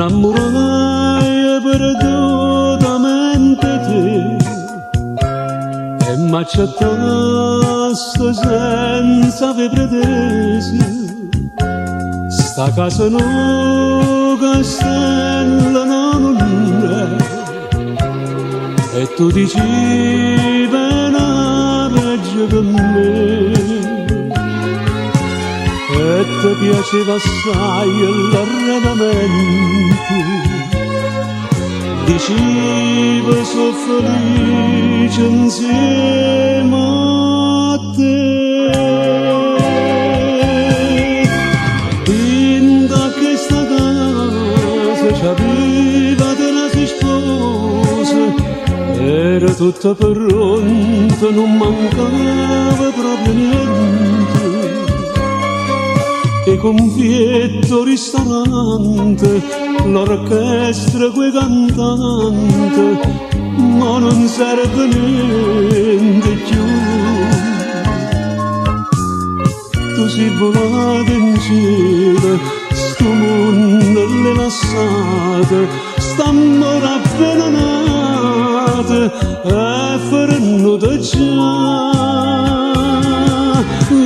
M'annammuraje perdutamente 'e te e m'accettaste senza avè pretese. Sta casa nu castello no nun è e tu dicive na reggia pe me. E te piaceva assaje l'arredamento, dicive so' felice 'nzieme a te. Dint' a chesta casa c'aveva trasì sposa, era tutto pronto, nun mancava proprio niente. 'E confiette 'o ristorante, l'orchestra cu 'e cantante, mo nun serve niente cchiù. Tu si vulata 'ncielo, stu munno l'hê lassato, st'ammore appena nato è fernuto già.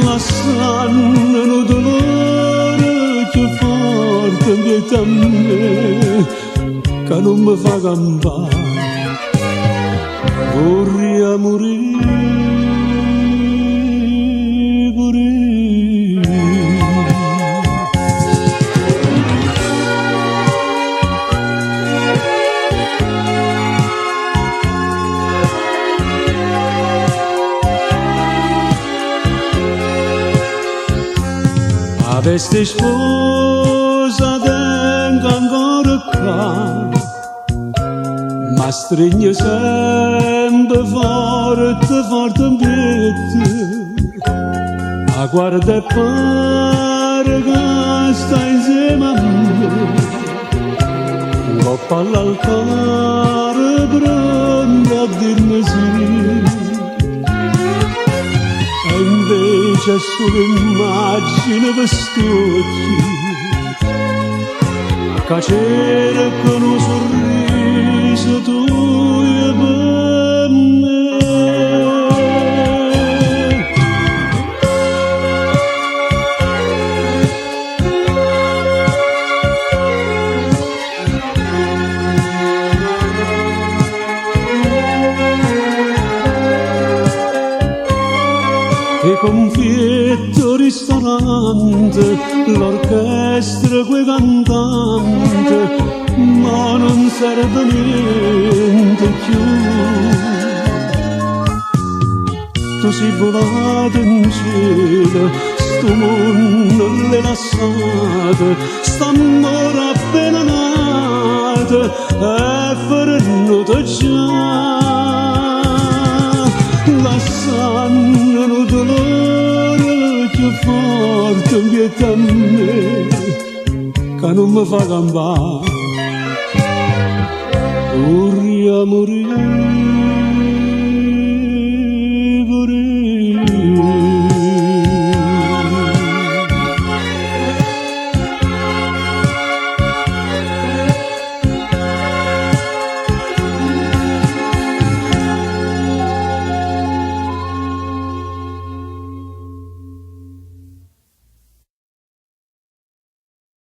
Lassanno nu dolore cchiù forte 'mpietto a me, ca nun me fa campà. Vurria murì pur'io. 'A vesta 'e sposa tengo ancora ccà, m'astrigne sempe forte forte 'mpietto, 'a guardo e pare ca sta insieme a me, 'ncopp' all'altare pronta a dirme sì. E invece è sulo immagine pe st'uocchie ca cercano 'o sorriso tuoje pe me. 'E confiette 'o ristorante, l'orchestra cu 'e cantante, mo nun serve niente cchiù. Tu si vulata 'ncielo, stu munno l'hê lassato, st'ammore appena nato è fernuto già. Lassanno nu dolore cchiù forte 'mpietto a me, ca nun me fa campà. Vurria murì.